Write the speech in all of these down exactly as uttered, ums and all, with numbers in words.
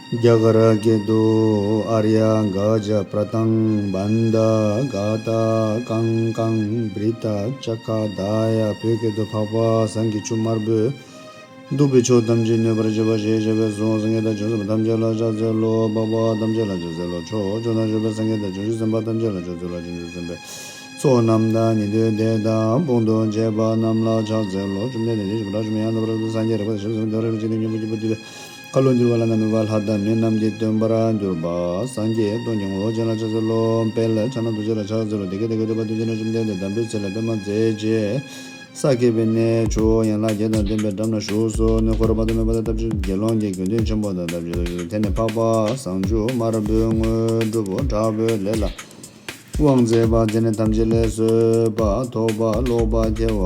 རྒྱ་གར་སྐད་དུ། ཨཱརྱ་ག་ཛ་པྲ་ཏཾ་བནྡ་ག་ཏ་ཀཾ་ཀཾ་བྲི་ཏ་ཙ་ཀ་དཱ་ཡ། བོད་སྐད་དུ། འཕགས་པ་སངས་རྒྱས་ཆུ་དམར་པོས། གདུག་པའི་ཕྱོགས་ཐམས་ཅད་མྱོས་པར་བྱེད་པ་ཞེས་བྱ་བའི་གཟུངས། སངས་རྒྱས་དང་བྱང་སེམས་ཐམས་ཅད་ལ་ཕྱག་འཚལ་ལོ། འཕགས་པ་ཐམས་ཅད་ལ་ཕྱག་འཚལ་ལོ། ཕྱོགས་བཅུ་ན་བཞུགས་པའི་སངས་རྒྱས་དང་བྱང་ཆུབ་སེམས་དཔའ་ཐམས་ཅད་ལ་ཕྱག་འཚལ་ལོ། བྱང་ཆུབ་སེམས་དཔའི་ཚོགས་རྣམས་དང་། ཉན་ཐོས་སྡེ་དང་དཔུང་དུ་བཅས་པ་རྣམས་ལ་ཕྱག་འཚལ་ལོ། བཅོམ་ལྡན་འདས་དེ་བཞིན་གཤེགས་པ་དགྲ་བཅོམ་པ་ཡང་དག་པར་རྫོགས་པའི་སངས་རྒྱས་རིག་པ་དང་ཞི་བ་དང་སེམས་དང་བྱང་ཆུབ་ཀྱི་སེམས་ཀྱི་སྙིང་པོ་བརྗོད་པ་འདུས་པའི་ཁ་ལོ་འདུལ་བ་ལ་རྣམ་སྨིན་པ་ལྷ་དང་མི་རྣམས་ཀྱི་སྟོན་པར་གྱུར་པ་སངས་རྒྱས་སྟོང་གི་ངོ་བོ་ཅན་ལ་ཕྱག་འཚལ་ལོ། དཔལ་ཕྱག་ན་རྡོ་རྗེ་ལ་ཕྱག་འཚལ་ལོ། དེ་སྐད་དེ་སྐད་དུ་བ་དུས་གཅིག་ན་བཅོམ་ལྡན་འདས་འདམ་བུའི་ཚལ་ལ་པདྨ་མཛེས་བྱེད་ས་སྐྱེས་པའི་གནས་ཆུ་ཡན་ལག་བརྒྱད་དང་ལྡན་པའི་འགྲམ་ན་བཞུགས་སོ། ནི་འཁོར་བ་དང་མི་འཕགས་པ་དང་ཐབས་ཤེས་དགེ་སློང་གི་དགེ་འདུན་ཆེན་པོ་དང་ཐབས་ཤེས་དེ་ནས་འཕགས་པ་བྱང་ཆུབ་དམར་པོའི་དངོས་གྲུབ་དྲག་པོའི་ལས་ལ་དབང་མཛད་པ། དེ་ནས་ཐམས་ཅད་ལས་བཟོད་པ་ཐོབ་པ། ལོག་པ་སྐྱེ་བ་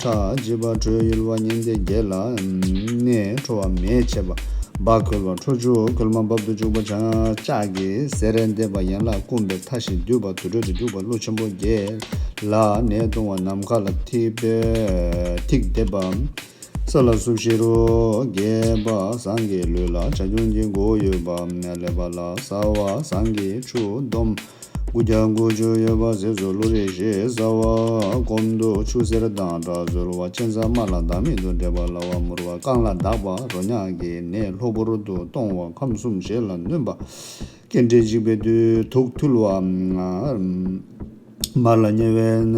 ཁྲག་འཇིབ་པ། ཁྲོ་ཡུལ་བ་ཉན་ཐོས་བརྒྱད་ལ་གནས། ཁྲོ་བ་མེ་མཆེད་པ། སྦ་འཁོལ་བ། ཁྲོ་ཆུ་ཁོལ་མ་འབབ་ཏུ་བཅུག་པ། ལྕགས་ཀྱི་གཟེར་འདེབས་པ། ཡན་ལག་བསྐུམས་པའི་མཐའ་བཞི་འདུས་པ། དུར་ཁྲོད་དུ་འཇུག་པ། ཀླུ་ཆེན་པོ་བརྒྱད་ལ་ནད་གཏོང་བ། ནམ་མཁའ་ལ་ཐིགས་པའི་ཐིགས་འདེབས་པ། ས་ལ་སུག་ཤི་རུ་རྒྱས་པ། ཟངས་ཀྱི་ལུས་ལ་བྱ་ཁྱུང་གི་མགོ་ཡོད་པ། ཀླད་པ་ལ་ཟ་བ། ཟངས་ཀྱི་ཆུ་བསྡོམས། དགུ་བརྒྱ་དགུ་བཅུ་ཡོད་པ། ཟས་སུ་བླུ་རེ་ཞེས་བྱ་བ། སྐོམ་དུ་ཆུ་སེར་དང་འདྲ་བཟོ་བ། ཅན་ཚ་རྨ་ལ་བདག་མེད་དུ་འདྲེས་པ། ལ་བ་མུར་བ། རྐང་ལག་འདག་པ། རོ་མྱགས་ཀྱི་ནད་གློ་བུར་དུ་གཏོང་བ། ཁམས་གསུམ་ཞེ་ལ་ནོན་པ། སྐྱེ་འབྲས་འཇིག་པའི་དུས། དུག་འཐུལ་བ། མར་ལ་ཉལ་བའི་ནད།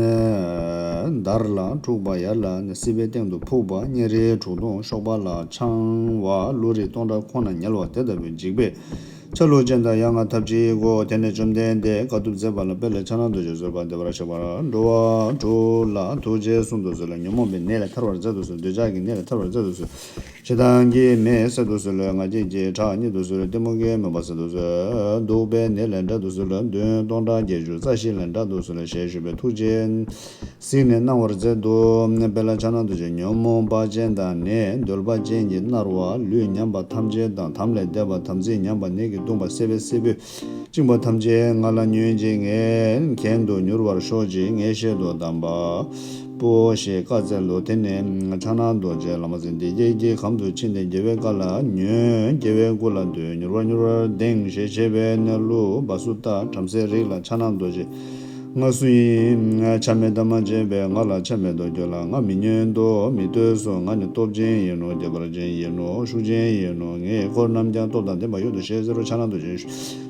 འདར་ལ་འཁྲུགས་པ། ཡར་ལ་སྲིད་པའི་སྟེང་དུ་ཕུག་པ། གཉན་རིའི་དྲུག་སྟོང་གཤོག་པ་ལ་འཆང་བ། ཀླུ་རིགས་སྟོང་ཕྲག་ཁོང་ན་ཉལ་བ། དེ་ལྟ་བུའི་འཇིགས་པས་ཆ་ལུགས་ཅན་དང་ཡ་ང་ཐབས་ཅི་དགོས། དེ་ནས་བཅོམ་ལྡན་འདས་དཀའ་ཐུབ་མཛད་པ་ལ་དཔལ་ཕྱག་ན་རྡོ་རྗེས་བཟོད་པ་འདེབས་པར་བྱེད་པ། འགྲོ་བ་དྲུག་ལ་ཐུགས་རྗེས་གསུང་དུ་གསོལ། ཉོན་མོངས་པའི་ནད་ལས་ཐར་བར་མཛད་དུ་གསོལ། འདོད་ཆགས་ཀྱི་ནད་ལས་ཐར་བར་མཛད་དུ་གསོལ། ཞེ་སྡང་གི་མེ་བསད་དུ་གསོལ། ང་རྒྱལ་གྱི་ཁྲག་མྱེད་དུ་གསོལ། གཏི་མུག་གི་མུན་པ་སེལ་དུ་གསོལ། གདུག་པའི་ནད་ལས་བསྒྲལ་དུ་གསོལ། བདུན་སྟོང་ཕྲག་བརྒྱད་ཅུ་རྩ་བཞི་ལས་བསྒྲལ་དུ་གསོལ། ཞེས་ཞུས་པས་ཐུགས་རྗེས་གཟིགས་ནས་གནང་བར་མཛད་དོ། དཔལ་ཕྱག་ན་རྡོ་རྗེ་ཉོན་མོངས་པ་ཅན་དང་ནད་འདོད་པ་ཅན་གྱིས་མནར་བ། ལུས་ཉམས་པ་ཐམས་ཅད་དང་དམ་ལས་འདས་པ། དམ་ཚིག་ཉམས་པ། ནད་ཀྱིས་གདུངས་པ། སྲེད་པའི་སྲད་བུས་བཅིངས་པ་ཐམས་ཅད་ང་ལ་ཉོན་ཅིག་ངའི་གྱེན་དུ་མྱུར་བར་ཤོག་ཅིག་ངའི་ཤེད་དུ་གདམས་པ་པོ་ཞེས་བཀའ་སྩལ་ལོ། དེ་ནས་ཕྱག་ན་རྡོ་རྗེ་ལམ་སེང་བདེ་དགྱེས་ཀྱི་གམ་དུ་ཕྱིན་ཏེ་རྒྱལ་བའི་བཀའ་ལ་ཉོན། རྒྱལ་བའི་སྐུ་ལ་འདུད། མྱུར་བ་མྱུར་བར་ལྡེང་ཞེས་བྱ་བའི་གླུ་བ་སུ་ཏ་བྲམ་ཟེའི་རིགས་ལ་ཕྱག་ན་རྡོ་རྗེ་ང་སུ་ཡིན། ཆ་མེད་དང་མ་བྱས་པས་ང་ལ་ཆ་མེད་དོ། ཁྱོད་ལ་ང་མི་ཉོན་ཏོ། མི་ལྟོས་སོ། ང་ནི་སྟོབས་ཅན་ཡིན་ནོ། ཁྱད་པར་ཅན་ཡིན་ནོ། ཤུགས་ཅན་ཡིན་ནོ། ངའི་འཁོར་རྣམས་ཀྱང་སྟོབས་དང་ལྡན་པ་ཡོད་དོ་ཞེས་ཟེར་རོ། ཕྱག་ན་རྡོ་རྗེ་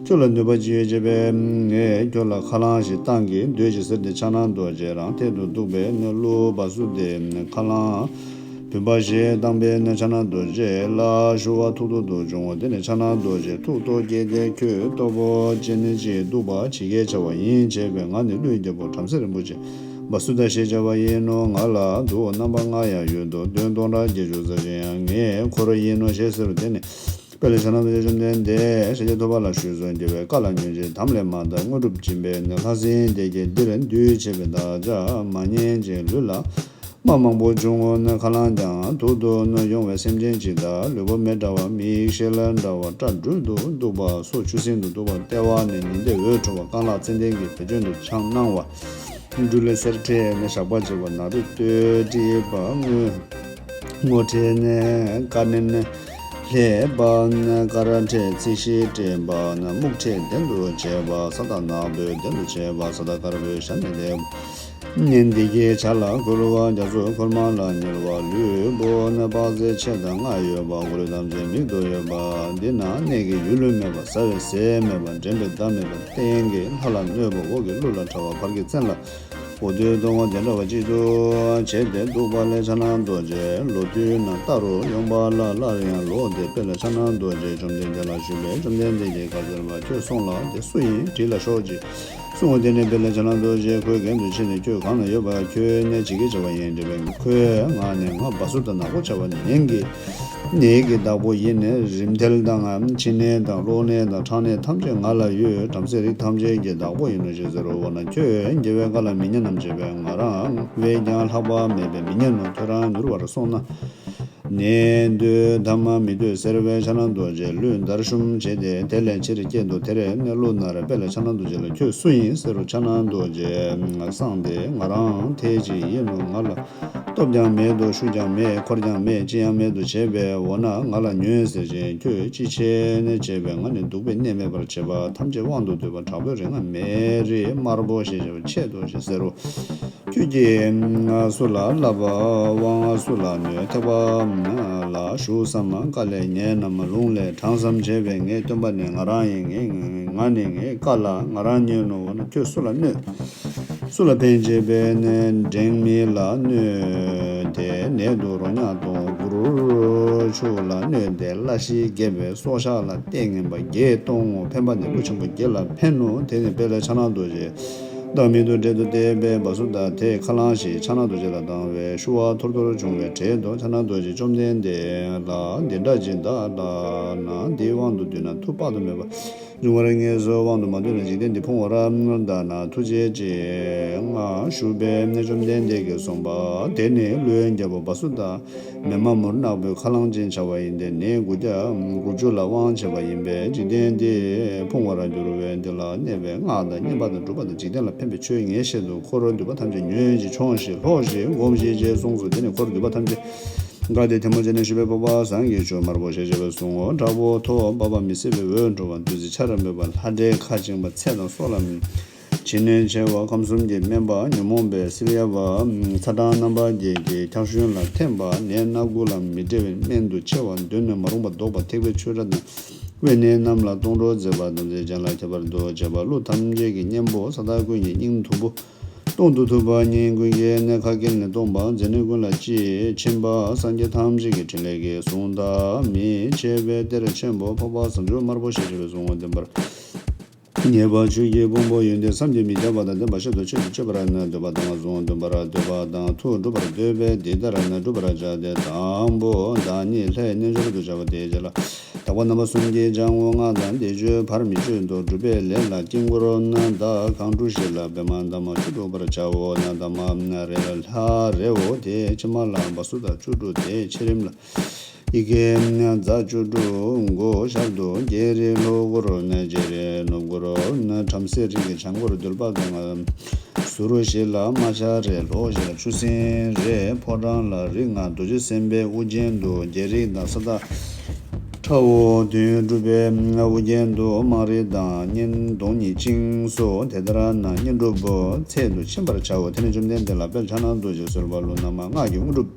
ཁྱོད་ལ་ནུས་པ་ཅི་ཡོད་ཅེས་པས། ངས་ཁྱོད་ལ་ཁ་རླངས་ཤིག་བཏང་གི་སྡོད་ཅིག་ཟེར་ཏེ་ཕྱག་ན་རྡོ་རྗེ་རང་ཐད་དུ་གཏུགས་པས་ནི་གླུ་བ་སུ་ཏའི་ཁ་རླངས་བུམ་པ་ཞིག་བཏང་པས་ནི་ཕྱག་ན་རྡོ་རྗེ་ལ་ཤུ་བ་ཐུག་ཐུག་ཏུ་བྱུང་ངོ་། དེ་ནས་ཕྱག་ན་རྡོ་རྗེ་ཐུགས་རྟོག་སྐྱེས་ཏེ་ཁྱོད་སྟོབས་པོ་ཅན་ནི་ཅིག་གཏུགས་པ་ཇི་སྐད་བྱ་བ་ཡིན་ཅེས་པས། ང་ནི་ཀླུའི་རྒྱལ་པོ་བྲམ་ཟེ་རིན་པོ་ཆེ་བ་སུ་ཏ་ཞེས་བྱ་བ་ཡིན་ནོ། ང་ལ་དུ་བ་རྣམ་པ་ལྔ་ཡང་ཡོད་དོ། བདུན་སྟོང་ཕྲག་བརྒྱད་ཅུ་རྩ་བཞི་ཡང་ངའི་འཁོར་ཡིན་ནོ་ཞེས་ཟེར་རོ། དེ་ནས། དཔལ་ལས་ཕྱག་ན་རྡོ་རྗེ་བཅོམ་ལྡན་འདས་ཤཱཀྱ་ཐུབ་པ་ལ་ཞུས་སོ། རྒྱལ་བའི་བཀའ་ལ་ཉོན་ཅིག་དམ་ལས་མ་འདའ་དངོས་གྲུབ་སྦྱིན་པས་ནི། ལྷ་སྲིན་སྡེ་བརྒྱད་འདིར་འདུས་བྱས་པའི་བདག་ཅག་མ་ཉན་ཅིག་ལུས་ལ་རྨ་མང་པོ་བྱུང་ངོ་། ནི་ཁ་རླངས་ཀྱང་ཐུག་ཏུ་ནི་ཡོང་བའི་སེམས་ཅན་ཅིག་དང་། ལུས་པོ་མེ་འདྲ་བ། མིག་ཤེལ་འདྲ་བ། སྐྲ་སྦྲུལ་དུ་གཏུགས་པ། སོ་ཆུ་སྲིན་དུ་གཏུགས་པ། ལྟེ་བ་ནས་ཉི་ཟླའི་འོད་འཕྲོ་བ། རྐང་ལག་ཙན་དན་གྱི་བེ་ཅོན་དུ་ཆང་སྣང་བ། སྦྲུལ་ལས་གསེར་ཕྲེང་ནི་ཞགས་པ་བྱེད་པ། ནག་རིལ་སྟོད་དཀྲིས་པ། སྔོ་སྔོ་ཕྲེང་ནི་ཀ་ནི་ནི་ལྷས་པ། ཀ་ར་ཕྲེང་ཚིགས་བཞིས་སྤྲིངས་པ། སྨུག་ཕྲེང་གདན་དུ་བྱས་པ། ས་བདག་ནག་པོའི་གདན་དུ་བྱས་པ། ས་བདག་དཀར་པོའི་ཞབས་ནི་བརྡེག་པ། བདེ་དགྱེས་བྱ་ལ་འཁོལ་བ། རྒྱ་མཚོ་ཁོལ་མ་ལ་ཉལ་བ། ལུས་པོ་ནི་དཔག་ཚད་ཕྱེད་དང་ལྔ་ཡོད་པ། འཁོར་ལུས་ཐམས་ཅད་མིག་ཏུ་ཡོད་པ། འདི་ན་གནས་ཀྱི་ཡུལ་མེད་པ། ཟ་བའི་ཟས་མེད་པ། འདྲེན་པའི་མདའ་མེད་པ། སྟེང་གི་ལྷ་ལ་གནོད་པ། འོག་གི་ཀླུ་ལ་ཕྲ་བ། བར་གྱི་བཙན་ལ་འོ་དོད་གཏོང་བ། དེ་འདྲ་བ་གཅིག་ཏུ་བྱས་ཏེ་གཏུགས་པ་ལས་ཕྱག་ན་རྡོ་རྗེ་ལོ་དུས་ན་ལྟ་རུ་ཡོང་བ་ལ་སླར་ཡང་ལོག་སྟེ་དཔལ་ཕྱག་ན་རྡོ་རྗེ་བཅོམ་ལྡན་འདས་ལ་ཞུས་པས། བཅོམ་ལྡན་འདས་ཀྱིས་བཀའ་སྩལ་པ། ཁྱོད་སོང་ལ་དེ་སུ་ཡིན་དྲིས་ལ་ཤོག་ཅིག་གསུང་ངོ་། དེ་ནས་དཔལ་ལས་ཕྱག་ན་རྡོ་རྗེ་ཁོའི་གམ་དུ་ཕྱིན་ནས། ཁྱོད་གང་ན་ཡོད་པ། ཁྱོད་གནས་ཇི་སྐད་བྱ་བ་ཡིན་དྲིས་པས། ཁོས་ང་ནི་ང་བ་སུ་ཏ་ནག་པོ་བྱ་བ་ནན་གྱི་ནད་ཀྱི་བདག་པོ་ཡིན། རིམས་ཐལ་དང་ཕྱི་ནད་དང་གློ་ནད་དང་ཁྲག་ནད་ཐམས་ཅད་ང་ལ་ཡོད། བྲམ་ཟེའི་རིགས་ཐམས་ཅད་ཀྱི་བདག་པོ་ཡིན་ནོ་ཞེས་ཟེར་རོ། འོ་ན་ཁྱོད་རྒྱལ་བའི་བཀའ་ལ་མི་ཉན་ནམ་ཞེས་པས། ང་རང་བས་ཀྱང་ལྷག་པ་མེད་པས་མི་ཉན་ནོ། ཁྱོད་རང་མྱུར་བར་སོང་ན། ནས་འདོད་ཐ་མ་མི་འདོད་ཟེར་བས་ཕྱག་ན་རྡོ་རྗེ་ལུས་འདར་ཤུམ་བྱས་ཏེ། དེ་ལས་ཕྱིར་སྐྱེལ་དུ་དེར་གནས་ལུགས་ན་རེ། དཔེ་ལ་ཕྱག་ན་རྡོ་རྗེ་ལ་ཁྱོད་སུ་ཡིན་ཟེར་རུ་ཕྱག་ན་རྡོ་རྗེ་གསངས་ཏེ། ང་རང་དེ་ཅི་ཡིན་ནོ། ང་ལ་སྟོབས་ཀྱང་མེད་དོ། ཤུགས་ཀྱང་མེད། འཁོར་ཀྱང་མེད། ཅི་ཡང་མེད་དོ་བྱས་པས། འོ་ན་ང་ལ་ཉོན་ཟེར་ཞིང་། ཁྱོད་ཅི་བྱས་ནས་བྱས་པས། ང་ནི་སྡུག་པའི་གནས་མེད་པར་བྱེད་པ། ཐམས་ཅད་དབང་དུ་འདུས་པ། དྲག་པོའི་རིགས་ལྔ་མེ་རི་དམར་པོ་ཞེས་བྱ་བ་ཆེད་དུ་ཞེས་ཟེར་རོ། ཁྱོད་ཀྱིས་སུ་ལ་བསླབ་པ། དབང་སུ་ལ་གནོད། ཐེག་པ་ལ་ཞུགས་སམ། བཀའ་ལས་ཉན་ནམ། ལུང་ལས་དྲངས་སམ་བྱས་པས། ངའི་སྟོན་པ་ནི་ང་རང་ཡིན། ངས་ང་ནི་ངའི་བཀའ་ལ་ང་རང་ཉན་ནོ། འོ་ན་ཁྱོད་སུ་ལ་གནོད། སུ་ལ་ཕན་བྱེད་པས་ནས། འབྲེང་མི་ལ་གནོད་དེ་ནད་དུ་རོ་མྱགས་གཏོང་། གུར་ཆུ་ལ་གནོད་དེ་བླ་ཤི་རྒྱས་པའི་སྲོག་ཆགས་ལ་ལྟས་ངན་པ་བརྒྱད་གཏོང་ངོ་། ཕན་པ་ནི་ཀླུ་ཆེན་པོ་བརྒྱད་ལ་ཕན་ནོ། དེ་ནི་དཔེ་ལ་ཕྱག་ན་རྡོ་རྗེ་བདག་མེད་དུ་བསྒྲལ་དུ་བལྟས་པས། བ་སུ་ཏ་དེས་ཁ་རླངས་ཤིག་ཕྱག་ན་རྡོ་རྗེ་ལ་བཏང་བས། ཤུ་བ་ཐོར་ཐོར་བྱུང་བའི་གྲལ་དུ་ཕྱག་ན་རྡོ་རྗེ་བཅོམ་ལྡན་འདས་ལ་འདི་འདྲ་ཅིག་གདའ་ལགས་ན། འདི་དབང་དུ་བསྡུས་ན་མཐུ་དཔག་ཏུ་མེད་པ་འབྱུང་བར་ངེས་སོ། དབང་དུ་མ་བསྡུས་ན་འཇིག་རྟེན་འདི་ཕུང་བར་གདའ་ན། ཐུགས་རྗེ་ཆེ་ང་ཞུ་བས་བཅོམ་ལྡན་འདས་ཀྱིས་གསུངས་པ། དེ་ནི་ཀླུའི་རྒྱལ་པོ་བ་སུ་ཏ་མེ་མ་མུར་ནག་པོའི་ཁ་རླངས་ཅན་བྱ་བ་ཡིན་ཏེ། ནད་དགུ་བརྒྱ་དགུ་བཅུ་ལ་དབང་བྱེད་པ་ཡིན་པས། འཇིག་རྟེན་འདི་ཕུང་བར་འགྱུར་བས། འདི་ལ་གནས་པའི་སྔགས་དང་བསྙེན་པ་དང་སྒྲུབ་པ་དང་འཇིག་རྟེན་ལ་ཕན་པའི་ཆོས་ངས་བཤད་དོ། འཁོར་འདུས་པ་ཐམས་ཅད་ཉོན་ཞིང་ཆོངས་ཤིག་ལྷོག་ཤིག་སྒོམ་ཞིག་ཅེས་གསུངས་སོ། དེ་ནས་འཁོར་འདུས་པ་ཐམས་ཅད་དགའ་སྟེ་ཐལ་མོ་སྦྱར་ནས་ཞུས་པས། འཕགས་པ་སངས་རྒྱས་མཆོག་དམར་པོ་ཞལ་བཞད་པས་གསུངས་སོ། དྲག་པོ་ཐོག་འབབ་པ། མི་བཟད་པའི་འོད་འཕྲོ་བ། བདུད་རྩི་ཆར་འབེབས་པ། ལྷ་འདྲེ་ཁ་བཅིངས་པ། ཚེ་དང་སྲོག་ལ་བྱིན་ནས་ཆེ་བ། ཁམས་གསུམ་གྱི་སྨན་པ་ཉོན་མོངས་པའི་སིལ་ཡ་བ། ཚ་གྲང་རྣམ་པ་བརྒྱད་ཀྱི་འཁྱགས་ཞུན་ལ་ཐིམ་པ། ནད་སྣ་དགུ་ལ་མི་འབྲལ་བའི་སྨན་དུ་ཆེ་བ། གདོན་ནས་མ་རུངས་པ་བཟློག་པ། ཐེག་པའི་ཆོས་སྒྲ་དང་དབེན་གནས་རྣམས་ལ་གཏོང་གྲོགས་མཛད་པ། དམ་ཚིག་ཅན་ལ་ཁྱད་པར་དུ་བྱེད་པ། ཀླུ་ཐམས་ཅད་ཀྱི་གཉེན་པོ། ས་བདག་ཀུན་གྱི་སྙིང་ཐུབ་པོ། གཏོང་དུ་ཐུབ་པ། གཉིད་ཀུན་གྱི་ནད་ཁ་སྐེ་ནས་གཏོང་བ། མཛེ་ནད་ཀུན་ལ་ལྕི་ཕྱིན་པ། སངས་རྒྱས་ཐམས་ཅད་ཀྱི་ཕྲིན་ལས་ཀྱིས་གཟུང་དག་མི་བྱེད་པའི་གཏེར་ཆེན་པོ། འཕགས་པ་བྱང་ཆུབ་དམར་པོ་ཞལ་བཞད་པས་གསུངས་སོ། བདེན་པར་ངེས་པ་ཆོས་ཀྱི་ཕུང་པོ་ཡོན་ཏན་བསམ་གྱིས་མི་ཁྱབ་པ་དང་ལྡན་པ་ཤིན་ཏུ་ཆེད་དུ་གཅོད་པར་ནི་འདོད་པ་དང་གཟུངས་འདོན་པར་འདོད་པ་དང་ཐུགས་སྒྲུབ་པར་འདོད་པས་འདི་ལྟར་ནི་བསྒྲུབ་པར་བྱ་སྟེ། དང་པོ་བདག་ཉིད་ལྷའི་རྣལ་འབྱོར་དུ་བྱ་བ་དེའི་རྗེས་ལ། དག་པ་རྣམ་པ་གསུམ་གྱི་སྦྱང་ངོ་སྔགས་དང་བཟླས་བརྗོད་བར་མི་གཅོད་དོ། སྒྲུབ་པའི་ལས་ལ་དཀྱིལ་འཁོར་ན་བདག་གང་གྲུ་བཞི་ལ་པདྨ་འདབ་མ་བཅུ་དྲུག་པར་བྱའོ། ན་འདབ་མ་རེ་ལ་ལྷ་རེའོ། དེའི་ཕྱི་མ་ལ་བ་སུ་ཏ་བཅུ་དྲུག་དེའི་ཕྱི་རིམ་ལ་ཡི་གེ་རྫ་བཅུ་དྲུག་མགོ་ཤར་དུ་རྒྱལ་རིགས་ལྷོ་སྒོར་ནས་རྗེ་རིགས་ནུབ་སྒོར་ནས་བྲམ་ཟེ་རིགས་ཀྱི་བྱང་སྒོར་འདུལ་བ་དང་། ཟུར་བཞི་ལ་རྨ་བྱ་རེ། ལྷོ་བཞི་ལ་ཆུ་སྲིན་རེ། ཕོ་བྲང་ལ་རིགས་ལྔ། རྡོ་རྗེ་སེམས་དཔའི་དབུ་རྒྱན་དུ་རྒྱལ་རིགས་དང་ས་བདག་ཁྲ་བོ་དོན་གྲུབ་པའི་དབུ་རྒྱན་དུ་དམངས་རིགས་དང་གཉེན་གདོང་གཉིས་བཅིངས་སོ། དེ་ལྟར་ན་བསྙེན་སྒྲུབ་ཚད་དུ་ཕྱིན་པར་བྱའོ། དེ་ནས་བཅོམ་ལྡན་འདས་ལ་དཔལ་ཕྱག་ན་རྡོ་རྗེས་གསོལ་བ། ལུས་རྣམས་སྔགས་ཀྱི་དངོས་གྲུབ་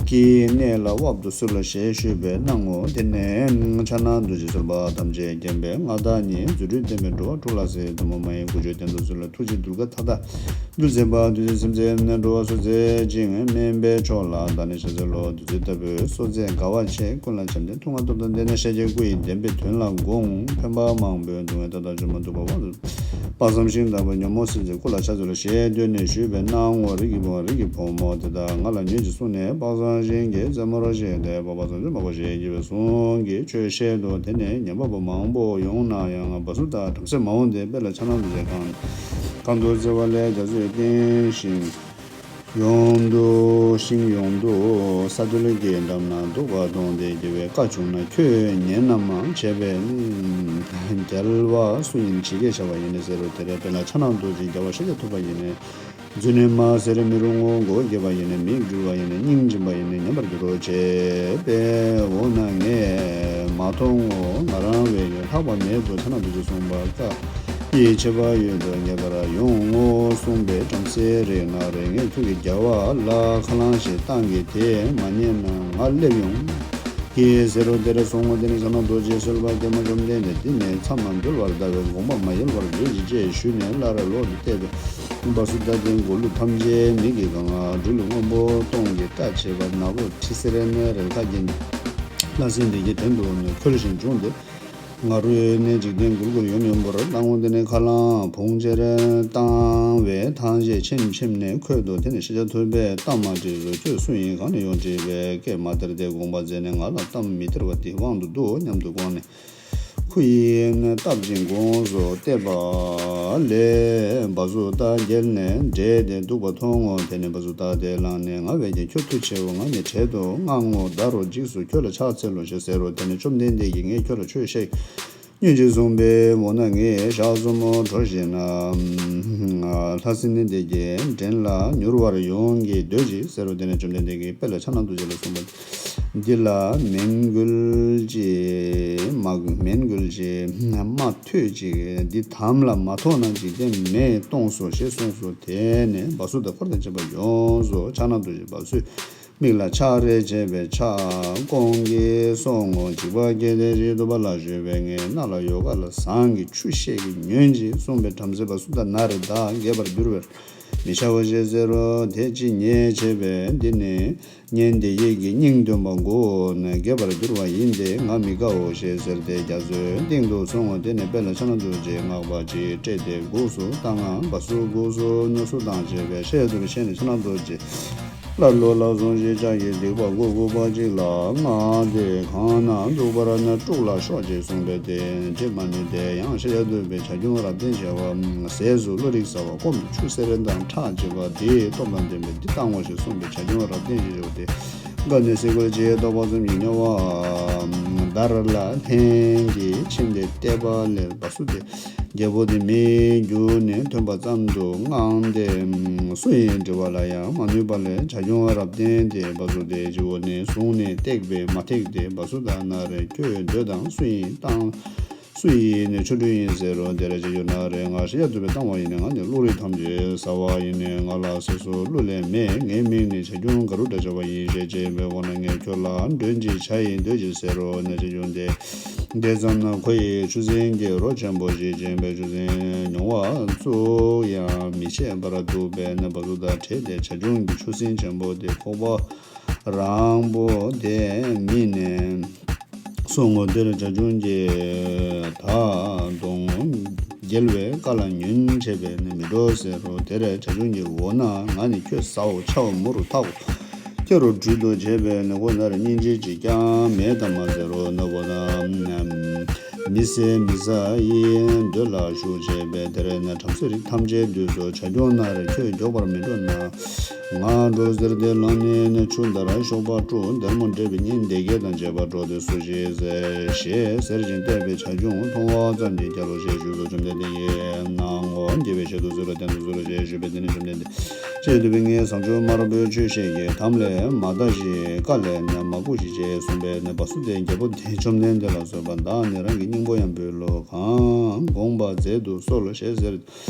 ཀྱི་གནས་ལ་དབབ་ཏུ་གསོལ་ཞེས་ཞུས་པས་གནང་ངོ་། དེ་ནས་ཕྱག་ན་རྡོ་རྗེས་གསོལ་པ་ཐམས་ཅད་མཁྱེན་པའི་མངའ་བདག་ཉིད། རྫུ་འཕྲུལ་བརྟན་པའི་འགྲོ་བ་དྲུག་ལ་གཟིགས། ཐུན་མོང་མ་ཡིན་དགུ་བཅུའི་རྟེན་དུ་གསོལ། ཐུགས་རྗེའི་གདུལ་དཀའ་མཐའ་དག་འདུལ་མཛད་པ། བདུད་རྩི་སེམས་ཅན་འགྲོ་བ་སོགས་མཛད་ཅིང་། སྨན་པའི་མཆོག་ལ་བདག་ནི་ཕྱག་འཚལ་ལོ། བདུད་རྩི་ལྟ་བུའི་གསོལ་མཛད་དགའ་བ་ཆེ། ཀུན་ལ་བྱམས་ཏེ་མཐུ་མངའ་སྟོབས་དང་ལྡན་ནས། ཤཱཀྱའི་སྐུ་ཡི་བདེན་པའི་དོན་ལ་དགོངས། ཕན་པ་མང་པོས་གདུང་བའི་མཐའ་དག་བཅོམ་པ་ཐུབ་པ་དབང་དུ། དཔག་བསམ་ཤིང་ལྟ་བུ་ཉོན་མོངས་སེལ་མཛད་སྐུ་ལ་ཕྱག་འཚལ་ལོ་ཞེས་བསྟོད་ནས་ཞུས་པས་གནང་ངོ་། རིགས་ཀྱི་བུ་རིགས་ཀྱི་བུ་མོ་དེ་དག་ང་ལ་ཉོན་ཅིག་གསུངས་ནས། དཔག་བསམ་ཤིང་གི་རྩེ་མོར་བཞེངས་ཏེ་འཕགས་པ་བྱང་ཆུབ་མ་གོ་ཞེས་བགྱི་བའི་གཟུངས་ཀྱི་ཆོས་བཤད་དོ། དེ་ནས་ཉན་པ་པོ་མང་པོ་ཡོང་ན་ཡང་བ་སུ་ཏ་བྲམ་ཟེ་མ་འོངས་ཏེ་དཔལ་ཕྱག་ན་རྡོ་རྗེ་གང་གང་དུ་བརྩེ་བ་ལས་རྒྱ་མཚོས་བསྟན་ཞིང་ཡོངས་འདུ་ཞིང་ཡོངས་འདུ་ས་རྡུལ་གྱི་འགྲམ་ན་འདུག་པ་མཐོང་སྟེ་དགེ་བའི་བཀའ་བྱུང་ན་ཁྱོད་ཉན་ནམ་བྱས་པས་རྒྱལ་བ་སུ་ཡིན་ཇི་སྐད་བྱ་བ་ཡིན་ནས་ཟེར་རོ། དེར་དཔལ་ཕྱག་ན་རྡོ་རྗེས་རྒྱལ་བ་ཤཱཀྱ་ཐུབ་པ་ཡིན་ནས། རྫུན་ནི་མ་ཟེར་མི་རུང་ངོ་། མགོ་བོ་དགྱེ་བ་ཡིན་ནས་མིག་འགྱུར་བ་ཡིན་ནས་སྙིང་འབྱིན་པ་ཡིན་ནས་ཉན་པར་འགྱུར་རོ་ཅེས་པས། འོ་ན་ངས་མ་མཐོང་ངོ་། ང་རང་བས་ཀྱང་ལྷག་པ་མེད་དོ། ཕྱག་ན་རྡོ་རྗེས་གསུངས་པ་ཀ་ཡིས་ཆེས་པ་ཡོད་དོ། ངེས་པར་ཡོང་ངོ་གསུངས་པས། བྲམ་ཟེའི་རིགས་ལྔ་རེ། ངས་ཁྱོད་ཀྱི་རྒྱལ་བ་ལ་ཁ་རླངས་ཤིག་བཏང་གི་དེ་མ་ཉན་ན་ང་སླེབས་ཡོང་གི་ཟེར་རོ། དེར་སོང་ངོ་། དེ་ནས་ཕྱག་ན་རྡོ་རྗེས་གསོལ་བ་བསྐྱེད་མ་བཅོམ་ལྡན་འདས་འདི་ནས་མཚམས་མ་འབྲེལ་བར་ལྟ་བའི་དགོངས་པ་མ་ཡལ་བར་མཛོད་ཅིག་ཅེས་ཞུས་ནས་སླར་ལོག་སྟེ་བལྟས་པས། བ་སུ་ཏ་དེ་མགོ་ལུས་ཐམས་ཅད་མིག་གིས་གང་། སྦྲུལ་སྔོན་པོ་སྟོང་གི་སྐྲ་ཕྱེད་པ། ནག་པོ་ཁྲི་སེར་ནས་རལ་ཁ་གྱེན། ལྷ་སྲིན་སྡེ་བརྒྱད་གདན་དུ་ནི་འཁོལ་ཞིང་བྱུང་སྟེ། ང་རོས་ནས་འཇིག་རྟེན་མགུལ་མགུལ་ཡོམ་ཡོམ་པོར་བཏང་ངོ་། དེ་ནས་ཁ་རླངས་བུང་ཆེར་བཏང་བས་ཐང་ཞེས་ཆེམ་ཆེམ་ནས་ཁོལ་ཏོ། དེ་ནས་ཤཱཀྱ་ཐུབ་པས་གཏམ་མ་དྲིས་རུ་ཁྱོད་སུ་ཡིན་གང་ནས་ཡོང་དྲིས་པས་སྐད་མ་དར་ཏེ་དགོངས་པ་མཛད་ནས་ང་ལ་གཏམ་མི་སྟེར་བ་དེ་དབང་དུ་འདུའོ་སྙམ་དུ་དགོངས་ནས། ཁུ་ཡིས་ནི་བཏབ་ཅིང་དགོངས་སུ་གཏད་པ་ལས། བ་སུ་ཏ་བརྒྱལ་ནས་བྲེད་དེ་འདུག་པ་མཐོང་ངོ་། དེ་ནས་བ་སུ་ཏ་དེ་ལངས་ནས་ང་བས་ཀྱང་ཁྱོད་མཐུ་ཆེའོ། ང་ནི་བྲེད་དུ་དངངས་ངོ་། ད་རུང་འཇིགས་སུ་ཁྱོད་ལ་ཕྱག་འཚལ་ལོ་ཞེས་ཟེར་རོ། དེ་ནས་བཅོམ་ལྡན་འདས་ཀྱིས་ངས་ཁྱོད་ལ་ཆོས་བཤད་ཉོན་ཅིག་གསུངས་པས། འོ་ན་ངས་ཞག་གསུམ་གྲོ་བཞིན་ན་ལྷ་སྲིན་སྡེ་བརྒྱད་འདྲེན་ལ་མྱུར་བར་ཡོང་གིས་སྡོད་ཅིག་ཟེར་རོ། དེ་ནས་བཅོམ་ལྡན་འདས་ཀྱིས་དཔལ་ལྷ་ཕྱག་ན་རྡོ་རྗེ་ལ་གསུངས་པ། འདི་ལ་མོན་གུལ་གྱི་མ་མོན་གུལ་གྱི་མ་ཐོད་ཅིག་འདི་དམ་ལ་མ་ཐོགས་ན་འཇིག་རྟེན་མེས་གཏོང་སོ་ཞེས་གསུངས་སོ། དེ་ནས་བ་སུ་ཏ་འཁོར་དང་བཅས་པ་ཡོངས་སུ་ཕྱག་ན་རྡོ་རྗེ་བ་སུའི་མིག་ལ་ཆགས་རེ་བྱས་པས་ཕྱག་སྐོང་གིས་སོང་ངོ་། འཇིགས་པ་སྐྱེས་ཏེ་རྗེ་བདུད་པ་ལ་ཞུས་པས། ངས་སྣ་ལ་ཡོ་ག་ལ་ཟངས་ཀྱི་ཆུ་བཤད་ཀྱིས་ཉོན་ཅིག་གསུངས་པས། བྲམ་ཟེ་བ་སུ་ཏ་ན་རེ་ད་རྒས་པར་འགྱུར་བར་མི་བྱའོ་ཞེས་ཟེར་རོ། དེ་ཅི་ཉེས་བྱས་པས། འདི་ནི་ངས་འདི་ཡིད་ཀྱི་སྙིང་འདོན་པ་དགུ་ནི་རྒས་པར་འགྱུར་བ་ཡིན་ཏེ་ང་མི་དགའོ་ཞེས་ཟེར་ཏེ། རྒྱ་མཚོའི་སྟེང་དུ་སོང་ངོ་། དེ་ནས་དཔལ་ལྷ་ཕྱག་ན་རྡོ་རྗེས་སྔགས་པ་ཅིག་སྤྲད་དེ་སྒོས་སུ་བཏང་ང་བ་སུ་སྒོས་སུ་ཉོབ་སུ་བཏང་བྱས་པས། ཤེས་དུ་བྱས་ནས་ཕྱག་ན་རྡོ་རྗེ་སླར་ལོག་ལ་སོང་ཞིང་ལྕགས་ཀྱི་སྡིག་པ་དགུ་དགུ་པ་གཅིག་ལ་བསྔགས་ཏེ། གང་ན་འདུག་པར་ན་དཀྲུགས་ལ་ཤོག་ཅིག་གསུངས་པས། དེ་འདྲས་མ་ནུས་ཏེ་ཡང་ཤཱཀྱ་ཐུབ་པའི་བྱ་ཁྱུང་རབ་བརྟན་བྱ་བ་ཟས་སུ་བློ་རིག་ཟ་བ་སྐོམ་ཆུ་སེར་དང་ཁྲག་བྱེད་པ་དེའི་སྟོབས་དང་ལྡན་པས་འདི་བཏང་ངོ་ཞེས་གསུངས་པས། བྱ་ཁྱུང་རབ་བརྟན་ཞེས་བྱ་བ་དེ་དགའ་ནས་སེ་གོལ་གྱི་རྡོག་པ་ཙམ་གྱིས་སྨྱོ་བ་འདར་ལ་ལྷན་གྱིས་ཕྱིན་ཏེ་བལྟས་པ་ལས་བ་སུ་སྟེ། རྒྱལ་པོ་དེ་མི་རྒྱུག་ནས་ཐོན་པ་ཙམ་དུ་དངངས་ཏེ་སུ་ཡིན་དྲི་བ་ལ་ཡང་མ་ནུས་པ་ལས་བྱ་ཁྱུང་རབ་བརྟན་དེ་བ་སུ་སྟེ་སྤྱི་བོ་ནས་བཟུང་ནས་བཏེགས་པས་མ་ཐེག་སྟེ། བ་སུ་ཏ་ན་རེ་ཁྱོད་སྡོད་དང་། སུ་ཡིན་བཏང་སུ་ཡིན་ནི་ཆོ་འཕྲུལ་ཡིན་ཟེར་རོ། དེར་ཅི་ཡོད་ན་རེ། ང་ཤཱཀྱ་ཐུབ་པས་བཏང་བ་ཡིན་ནི། ང་ནི་བློ་རིག་ཐམས་ཅད་ཟ་བ་ཡིན་ནི། ང་ལ་ཟས་སུ་བློ་ལས་མེད། ངའི་མིང་ནི་བྱ་ཁྱུང་ག་རུ་ཏྲ་བྱ་བ་ཡིན་ཞེས་བྱས་པས། འོ་ན་ངས་ཁྱོད་ལ་མགྲོན་ཅིག་བྱ་ཡི། སྡོད་ཅིག་ཟེར་རོ། ནས་བྱ་ཁྱུང་དེ་དེ་ཙམ་ན་ཁོ་ཡི་ཆུ་སྲིན་གྱི་རོ་ཆེན་པོ་ཞིག་བྱིན་པས། ཆུ་སྲིན་མྱོང་བ་ཙམ་ཡང་མི་བྱེད་པར་འདུག་པས་ན་བ་སུ་ཏ་ཁྲེལ་ཏེ་བྱ་ཁྱུང་གི་ཆུ་སྲིན་ཆེན་པོ་དེ་ཁོག་པ་རང་པོ་དེ་མིད་ནས་སོང་ངོ་། དེར་བྱ་ཁྱུང་གིས་ད་དུང་རྒྱལ་བའི་བཀའ་ལ་ཉོན་བྱས་པས་ནི་མི་འགྲོ་ཟེར་རོ། དེར་བྱ་ཁྱུང་གིས་འོ་ན་ང་ནི་ཁྱོད་ཟའོ། འཕྱའོ། མུ་རུ་འཐག་གོ། ཁྱེད་རུ་སྦྲུལ་དུ་བྱས་པས་ནི་ཁོ་ན་རེ་སྙིང་རྗེ་ཅིག་ཀྱང་མེད་དམ་མ་ཟེར་རོ། ན་འོ་ན་མི་ཟས་མི་ཟ་ཡི་འདོད་ལ་ཞུགས་བྱས་པས། དེར་ན་བྲམ་ཟེ་རིགས་ཐམས་ཅད་འདུས་སོ། བྱ་ཁྱུང་ན་རེ་ཁྱོད་མགྱོགས་པར་མི་འགྲོ་ན། ང་འགྲོ་ཟེར་ཏེ་ལངས་ནས་ནི་ཆུ་འདར་གཤོག་པ་དཀྲུག་འདར་མོ་འདྲེས་པའི་གཉེན་སྡེ་བརྒྱད་དང་བཅས་པ་འགྲོ་སྟེ་སུ་ཞིག་ཟེར་ཞེས་ཟེར་ཞིང་བལྟས་པས། བྱ་ཁྱུང་མཐོང་བ་ཙམ་གྱིས་སྐྱབས་ལོ་ཞེས་ཞུས་སོ། བཅོམ་ལྡན་འདས་ཀྱིས་ནའང་ངོ་། དགེ་བའི་བཤེས་ཏོག་ཚུ་ལ་བསྟན་དུ་གསོལ་ལོ་ཞེས་ཞུས་པས། དེ་ནས་བཅོམ་ལྡན་འདས་ཀྱིས་དུ་བའི་ངས་བཟང་སྤྱོད་དམར་པོའི་ཆོས་བཤད་ཀྱི་དམ་ལས་མ་འདའ་ཞིག་བཀའ་ལས་ནི་མ་བཀུག་ཞིག་ཅེས་གསུངས་པས་ནི་བ་སུ་སྟེ་རྒྱལ་པོ་དེ་བཅོམ་ལྡན་འདས་ལ་གསོལ་པ། བདག་ནི་རང་གི་སྙིང་པོ་ཡང་བུ་ལོ་གང་དགོངས་པ་མཛད་དུ་གསོལ་ཞེས་ཟེར།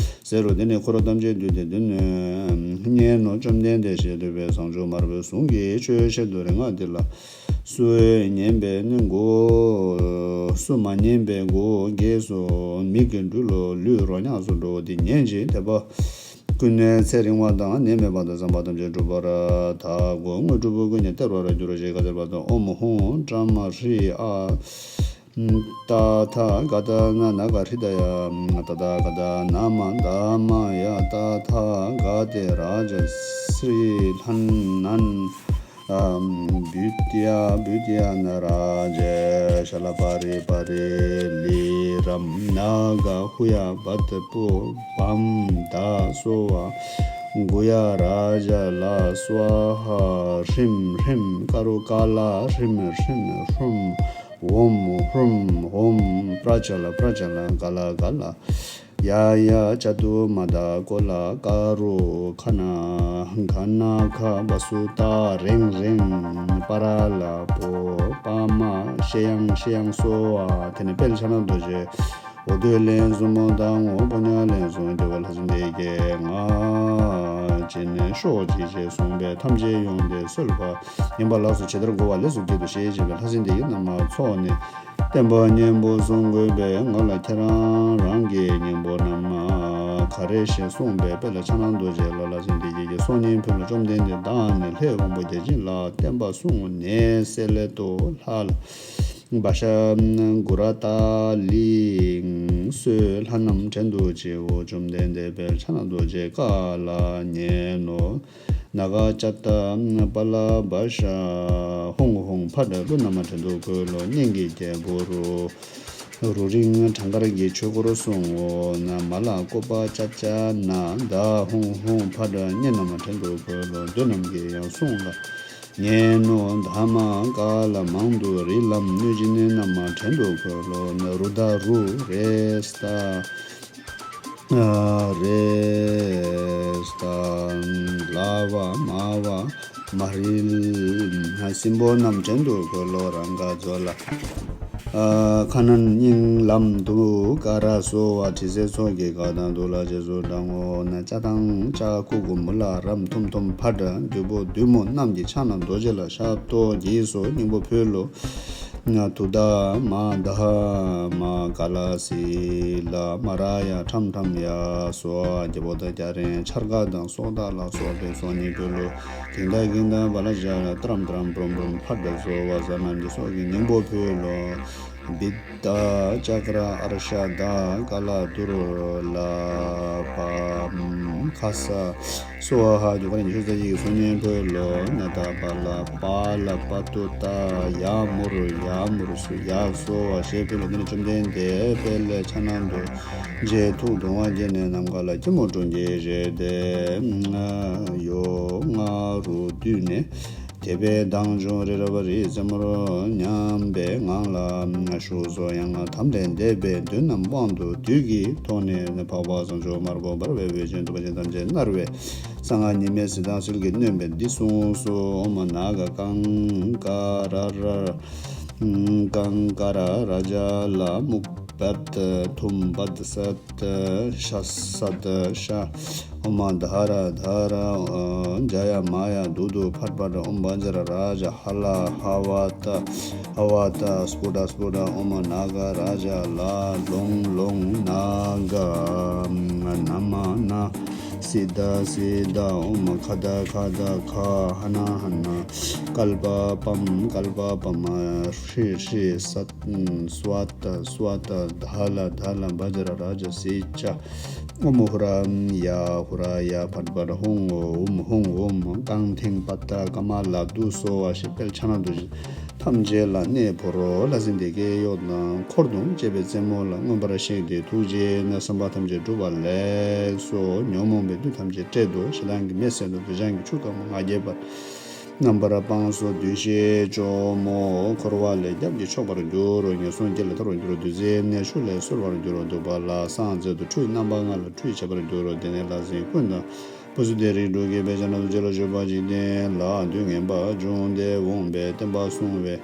ཟེར་རོ། དེ་ནས་འཁོར་ཐམས་ཅད་འདུས་ཏེ་འདི་ནི་སྙན་ནོ། བཅོམ་ལྡན་འདས་ཞེས་འདུས་པའི་བཟང་སྤྱོད་དམར་པོའི་གཟུངས་ཀྱི་ཆོས་བཤད་དུ་རིང་བ་འདི་ལ་སུ་ཉན་པས་ནི་མགོ་སུ་མ་ཉན་པས་མགོ་བོ་འགས་སོ། མིག་གི་འབྲུ་ལོ་ལུས་རོ་མྱགས་སུ་འགྲོ་བ་འདི་ཉན་ཅིང་དད་པ་ཀུན་ནས་ཚེ་རིང་བ་དང་ནད་མེད་པ་དང་བསམ་པ་ཐམས་ཅད་འགྲུབ་པར་དག་གོ། དངོས་གྲུབ་ཀུན་གྱི་གཏེར་བར་འགྱུར་ཞེས་བཀའ་སྩལ་པ་དང་། ཨོཾ་ཧཱུྃ་ཏྲཱ་མ་ཧྲཱིཿ་ཨ། ཏ་ཐཱ་ག་ཏ་ན་ན་ག་ཧྲཱིཿདཡ། ཏ་ཐཱ་ག་ཏ་ན་མ་དཱ་མ་ཡ། ཏ་ཐཱ་ག་ཏེ་རཱ་ཛ་སི་རི་ལྷ་ན་བུ་ཏྱ་བུ་ཏྱ་ན་རཱ་ཛ་ཤ་ལ་པ་རི་པ་རི་ལི་རམ་ན་ག་ཧུ་ཡ་བ་ཏ་པུ་བམ་དཱ་སྭ་བྷཱ་གུ་ཡ་རཱ་ཛ་ལ་སྭ་ཧཱ། ཧྲིམ་ཧྲིམ་ཀ་རུ་ཀ་ལ་ཧྲིམ་ཧྲིམ་ཧྲུམ། ཨོཾ་ཧྲུམ་ཧོཾ་པྲ་ཙ་ལ་པྲ་ཙ་ལ་ག་ལ་ག་ལ། ཡ་ཡ་ཅ་ཏུ་མ་དཱ་ཀོ་ལ་ཀ་རུ་ཁ་ན་ག་ན་ཁ་བ་སུ་ཏ་རེང་རེང་པ་ར་ལ་པོ་པ་མ་ཤེ་ཡང་ཤེ་ཡང་སྭ་བྷཱ། དེ་ནས་དཔལ་ཕྱག་ན་རྡོ་རྗེ་འོ་དོད་ལན་གསུམ་མོ་དང་ངོ་བོ་ཉ་ལན་གསུམ་དེ་བ་ལྷ་སྲིན་སྡེ་བརྒྱད་ང་བྱིན་ནས་ཤོག་ཅིག་ཅེས་གསུངས་པས་ཐམས་ཅད་ཡོངས་ཏེ་གསོལ་བ། ཉན་པ་ལ་སོགས་ཇི་ལྟར་བསྒོ་བ་ལས་སུ་བགྱིད་དོ་ཞེས་བྱས་པས་ལྷ་སྲིན་སྡེ་བརྒྱད་རྣམས་ཚོགས་ནས་བསྟན་པ་གཉན་པོ་གསུང་དགོས་པས་ང་ལ་ཁྱེད་རང་རང་གི་གཉེན་པོ་རྣམས་ག་རེ་ཞེས་གསུངས་པས། དཔལ་ཕྱག་ན་རྡོ་རྗེ་ལ་ལྷ་སྲིན་སྡེ་བརྒྱད་ཀྱིས་སྲོག་སྙིང་ཕུལ་ལོ། བཅོམ་ལྡན་འདས་བདག་ནི་ལྷའི་དབང་པོ་བརྒྱ་བྱིན་ལ་བསྟན་པ་གསུངས་ནས་སེ་ལེ་ཏོ་ལྷ་ལ་བ་ཤ་གུ་ར་ཏ་ལི་སོགས་ལྷ་རྣམས་བྲན་དུ་བྱེད་འོ། བཅོམ་ལྡན་འདས་དཔལ་ཕྱག་ན་རྡོ་རྗེའི་བཀའ་ལ་ཉན་ནོ། ན་ག་ཙ་ཏ་པ་ལ་བ་ཤ་ཧཱུྃ་ཧཱུྃ་ཕཊ་ཀླུ་རྣམས་བྲན་དུ་བཀོལ་ལོ། གཉན་གྱི་རྒྱལ་པོ་རུ་ རུ་རིང་གྲངས་དཀར་གྱི་ཆོས་སྐོར་སོང་ངོ་། ན་མ་ལ་བཀོད་པ་ཅ་ཅ་ན་ད་ཧུང་ཧུང་ཕ་དྲ་གཉེན་རྣམས་བྲན་དུ་བཀོལ་ལོ། འདོད་རྣམས་ཀྱིས་ཡང་སོང་ལ་ཉན་ནོ། ད་མ་ཀ་ལ་མང་དུ་རི་ལམ་གནོད་སྦྱིན་རྣམས་བྲན་དུ་བཀོལ་ལོ། ན་རུ་ད་རུ་རེ་སྟ་རེ་སྟ་ལ་བ་མ་བ་མ་རིལ་སྲིན་པོ་རྣམས་བྲན་དུ་བཀོལ་ལོ། རང་ག་མཛོ་ལ། ཨ་ཁ་ནན་སྙིང་ལམ་དུ་ཀ་ར་སོ་བ་དྲི་ཟའི་ཚོགས་ཀྱིས་ཀ་དང་དུ་ལ་རྗེས་སུ་འབྲང་ངོ་། ན་ཅ་དང་ཅ་ཀུ་ཀུ་མུ་ལ་རམ་ཐུམ་ཐུམ་ཕ་དྲ་བདུད་པོ་བདུད་མོ་རྣམས་ཀྱི་ཕྱག་ན་རྡོ་རྗེ་ལ་ཞབས་ཏོག་བགྱིས་སོ་སྙིང་པོ་ཕུལ་ལོ། ན་དུ་ད་མ་ད་མ་ཀ་ལ་སི་ལ་མ་ར་ཡ་ཁྲམ་ཁྲམ་ཡ་སོ་རྒྱལ་པོ་དང་རྒྱལ་རིན་འཕྱར་ཀ་དང་སོག་ད་ལ་སོགས་པའི་སོག་སྙིང་ཕུལ་ལོ། གིང་ད་གིང་ད་བ་ལ་ཞ་ལ་ཏྲམ་ཏྲམ་པྲོམ་པྲོམ་ཕ་དྲ་སོ་བ་ས་རྣམས་ཀྱི་སོགས་ཀྱི་སྙིང་པོ་ཕུལ་ལོ། བི་ཏ་ཅ་ཀ་ར་ཨར་ཤ་ད་ཀ་ལ་དུར་ལ་པ་ཁ་ས་སོ་ཧ་རྒྱུ་ཀ་ར་ཉི་ཤུ་རྩ་གཅིག་གི་སོགས་སྙིང་ཕུལ་ལོ། ན་ད་པ་ལ་པ་ལ་པ་ཏུ་ཏ་ཡ་མུར་ཡ་མུར་སུ་ཡ་སོ་བ་ཞེས་ཕུལ་ལོ། འདི་ནི་བཅོམ་ལྡན་འདས་དཔལ་ལས་ཕྱག་ན་རྡོ་རྗེ་ཐུགས་གདུང་བ་བསྐྱེད་ནས་ནམ་མཁའ་ལ་སྐྱིལ་མོ་ཀྲུང་གིས་བཞེས་ཏེ་ཡོ་ང་རུ་བཏུད་ནས། དད་པས་མདངས་ཕྱུང་རི་རབ་རིའི་རྩེ་མོར་མཉམ་པའི་ངང་ལ་བཞུགས་སོ། ཡང་དམ་ལས་འདས་པའི་བདུད་རྣམས་དབང་དུ་བསྡུས་ཀྱི་ཐོག་ནས་འཕགས་པ་བྱང་ཆུབ་སེམས་དཔའ་འོད་དཔལ་འོད་ཆེན་འདུས་པ་ཅན་ཐམས་ཅད་མནར་བའི་གསང་སྔགས་ཉི་མའི་གཟི་མདངས་ཟིལ་གྱིས་གནོན་པས་འདི་གསུངས་སོ། ཨོཾ་ནཱ་ག་ཀཾ་ཀ་ར་ར་ཀཾ་ཀ་ར་ར་ཛ་ལ་མུག་པད་ཐུམ་པད་སད་ཤ་སད་ཤ། ཨོཾ་དྷ་ར་དྷ་ར་ཛ་ཡ་མ་ཡ་དུ་དུ་ཕཊ་ཕཊ། ཨོཾ་བཛྲ་རཱ་ཛ་ཧ་ལ་ཧ་བ་ཏ་ཧ་བ་ཏ་སྤུ་ཏ་སྤུ་ཏ། ཨོཾ་ནཱ་ག་རཱ་ཛ་ལ་ལོང་ལོང་ནཱ་ག་ན་མ་ན་སི་ཏ་སི་ཏ། ཨོཾ་ཁ་ཏ་ཁ་ཏ་ཁ་ཧ་ན་ཧ་ན་ཀལ་པ་པམ་ཀལ་པ་པ་མ་ཧྲི་ཧྲི་སཏ་སྭ་ཏ་སྭ་ཏ། དྷ་ལ་དྷ་ལ་བཛྲ་རཱ་ཛ་སི་ཅ། ཨོཾ་ཧུ་ར་ཡ་ཧུ་ར་ཡ་ཕཊ་ཕཊ་ཧཱུྃ་ཨོཾ་ཧཱུྃ་ཨོཾ། རྐང་མཐིང་པ་ཏ་ཀ་མ་ལ་དུ་སོ་བ་ཞེས་དཔལ་ཕྱག་ན་རྡོ་རྗེ་ཐམས་ཅད་ལ་གནས་ཕོ་རོག་ལྷ་སྲིན་སྡེ་བརྒྱད་གཡོ་དང་འཁོར་དང་བཅས་པའི་རྩེ་མོ་ལ་མངོན་པར་གཤེགས་ཏེ་ཐུགས་རྗེས་ནི་བསམ་པ་ཐམས་ཅད་འགྲུབ་པ་ལེགས་སོ། ཉོན་མོངས་པའི་བདུད་ཐམས་ཅད་བསྐྲད་དོ། ཞེ་སྡང་གི་མེ་བསད་དོ། འདོད་ཆགས་ཀྱི་ཆུ་དྭངས་མ་ང་རྒྱལ་བ་རྣམ་པར་སྤངས་སོ། བདུད་བཞིའི་གཅོང་མོ་འཁོར་བ་ལས་སྐྱབས་ཀྱིས་ཆོག་པར་འགྱུར་རོ། ངན་སོང་དཀྱིལ་ལས་ཐར་བར་འགྱུར་རོ། བདུད་རྩིའི་གནས་ཆུ་ལས་བསིལ་བར་འགྱུར་རོ། གདུག་པ་ལ་སངས་རྒྱས་སོ། ཁྲུས་རྣམ་པ་ལྔ་ལ་ཁྲུས་བྱེད་པར་འགྱུར་རོ། དེ་ནས་ལྷ་སྲིན་ཀུན་དང་བུ་ཚུལ་ཏེ་རིགས་དྲུག་གིས་དཔལ་ཕྱག་ན་རྡོ་རྗེ་ལ་བཞུགས་པ་འཇིག་རྟེན་ལ་དུས་ངན་པ་བྱུང་སྟེ་འོངས་པའི་བསྟན་པ་སྲུང་བའི་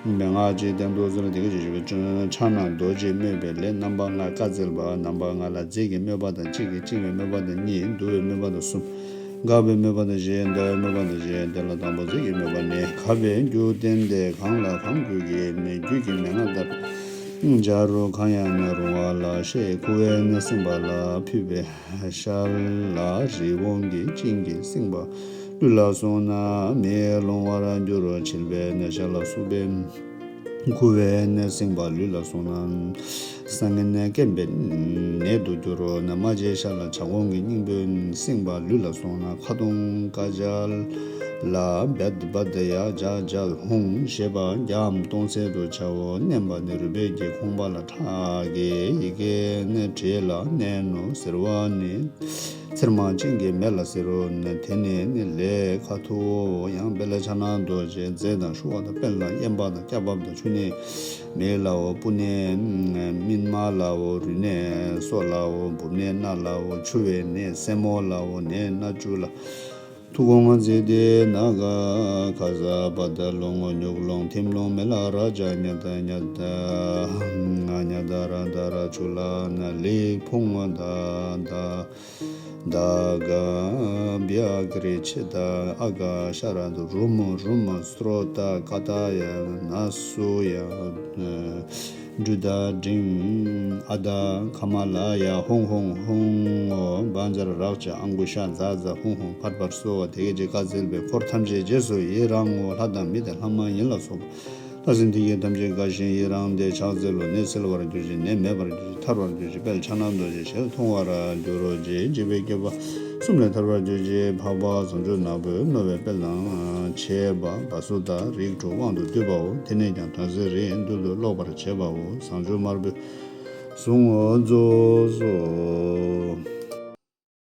མན་ངག་ཅིག་བསྟན་དུ་གསོལ། དེ་སྐད་ཅེས་ཞུས་པས་ཕྱག་ན་རྡོ་རྗེས་དམོད་པའི་ལས་རྣམ་པ་ལྔ་བཀའ་སྩལ་པ། རྣམ་པ་ལྔ་ལ་རྫས་ཀྱི་དམོད་པ་དང་གཅིག་གིས་བཅིང་བའི་དམོད་པ་དང་གཉིས་འདུལ་བའི་དམོད་པ་དང་གསུམ་འགག་པའི་དམོད་པ་དང་བཞི་འདའ་བའི་དམོད་པ་དང་བཞི། དེ་ལ་དང་པོ་རྫས་ཀྱི་དམོད་པ་ནི། གབ་པའི་རྒྱུ་བསྟན་ཏེ་གང་ལ་གང་དགོས་ཀྱི་ནི་རྒྱུད་ཀྱི་མན་ངག་ལྟར་སྦྱར་རོ། གང་ཡང་ན་རུང་བ་ལ་ཤེས། ཁུ་བའི་ནི་སྲིང་བ་ལ་ཕུད་པའི་ཤ་ལ་རི་བོང་གི་གཅིན་གྱིས་བསྲིངས་པ་ལུས་ལ་སོང་ན་མེ་ལོང་བར་འགྱུར་རོ། འཆིལ་བའི་ནད་ཤ་ལ་ཟུག་པའི་ཁུ་བའི་ནད་བསྲིངས་པ་ལུས་ལ་སོང་ན་སང་ངན་སྐེམ་པའི་ནད་དུ་འགྱུར་རོ། ན་རྨ་བྱའི་ཤ་ལ་བྱ་སྒོང་གི་སྙིང་པོས་བསྲིངས་པ་ལུས་ལ་སོང་ན་ཁྭ་གདོང་དཀར་ཆག་ལ་བད་བད་ཡ་ཇ་ཇ་ཧཱུྃ་ཞེས་པ་བརྒྱའམ་སྟོང་ཚད་དུ་བྱའོ། མནན་པ་ནི་རུས་སྦལ་གྱི་ཁོང་པ་ལ་ཁྲག་གི་ཡི་གེ་ནི་བྲིས་ལ་མནན་ནོ་ཟེར་བ་ནི། ཚེར་མ་ཅན་གྱི་མེ་ལ་ཟེར་རོ། དེ་ནི་ནི་ལས་ཁ་ཐུའོ། ཡང་དཔལ་ཕྱག་ན་རྡོ་རྗེ་རྫས་དང་བཤུ་བ་དང་དཔལ་དང་གཡན་པ་དང་སྐྱ་རྦབ་དང་ཆུ་ནི་མེ་ལའོ། སྤུ་ནི་སྨིན་མ་ལའོ། རུས་ནི་སོ་ལའོ། འབུབ་ནི་སྣ་ལའོ། འཆུ་བའི་ནི་སེན་མོ་ལའོ། ནི་སྣ་བཅུ་ལ། ཐུགས་དགོངས་མཛད་དེ་ནཱ་ག་ག་ས་པ་ད་ལོང་ངོ་ཉུག་ལོང་ཐིམ་ལོང་མེ་ལ་ར་ཇ་ཉ་ད་ཉ་ད་ཉ་ད་ར་ད་ར་ཆུ་ལ་ན་ལི་ཕུང་ད་ད་ད་ག་བྱ་གི་རི་ཆི་ད་ཨ་ག་ཤ་ར་ད་རུ་མུ་རུ་མུ་སྲོ་ད་ཀ་ད་ཡ་ན་སུ་ཡ། འབྲུ་དང་འབྲིང་ཨ་དང་ཁ་མ་ལ་ཡ་ཧཱུྃ་ཧཱུྃ་ཧཱུྃ་ཨོ། བཛྲ་རཀྵ་ཨ་འགུ་ཤ་ཛ་ཛ་ཧཱུྃ་ཧཱུྃ་ཕཊ་ཕཊ་སྭཱ་ཧཱ། དེ་སྐད་ཅེས་བཀའ་སྩལ་པས་འཁོར་ཐམས་ཅད་རྗེས་སུ་ཡི་རང་ངོ་། ལྷ་དང་མི་དང་ལྷ་མ་ཡིན་ལ་སོགས་པ་ ལྷ་སྲིན་དེ་ཡི་ཐམས་ཅད་དགའ་ཞིང་ཡི་རངས་ཏེ་ཕྱག་འཚལ་ལོ། ནད་སེལ་བར་གྱུར་ཅིག་ནད་མེད་པར་གྱུར་ཅིག་ཐར་བར་གྱུར་ཅིག་དཔལ་ཕྱག་ན་རྡོ་རྗེ་ཞལ་མཐོང་བར་གྱུར་ཅིག་འཇིགས་པའི་བསྐལ་པ་གསུམ་ལས་ཐར་བར་གྱུར་ཅིག་འཕགས་པ་བྱང་ཆུབ་ནག་པོའི་བསྣོལ་བའི་དཔལ་དང་བཅས་པ་བ་སུ་དང་རིགས་དྲུག་དབང་དུ་བསྡུས་པའོ། དེ་ནས་ཀྱང་དོན་གཟིགས་རིས་རྡུལ་དུ་རློག་པར་བྱེད་པའོ། བྱང་ཆུབ་དམར་པོའི་གཟུངས་རྫོགས་སོ།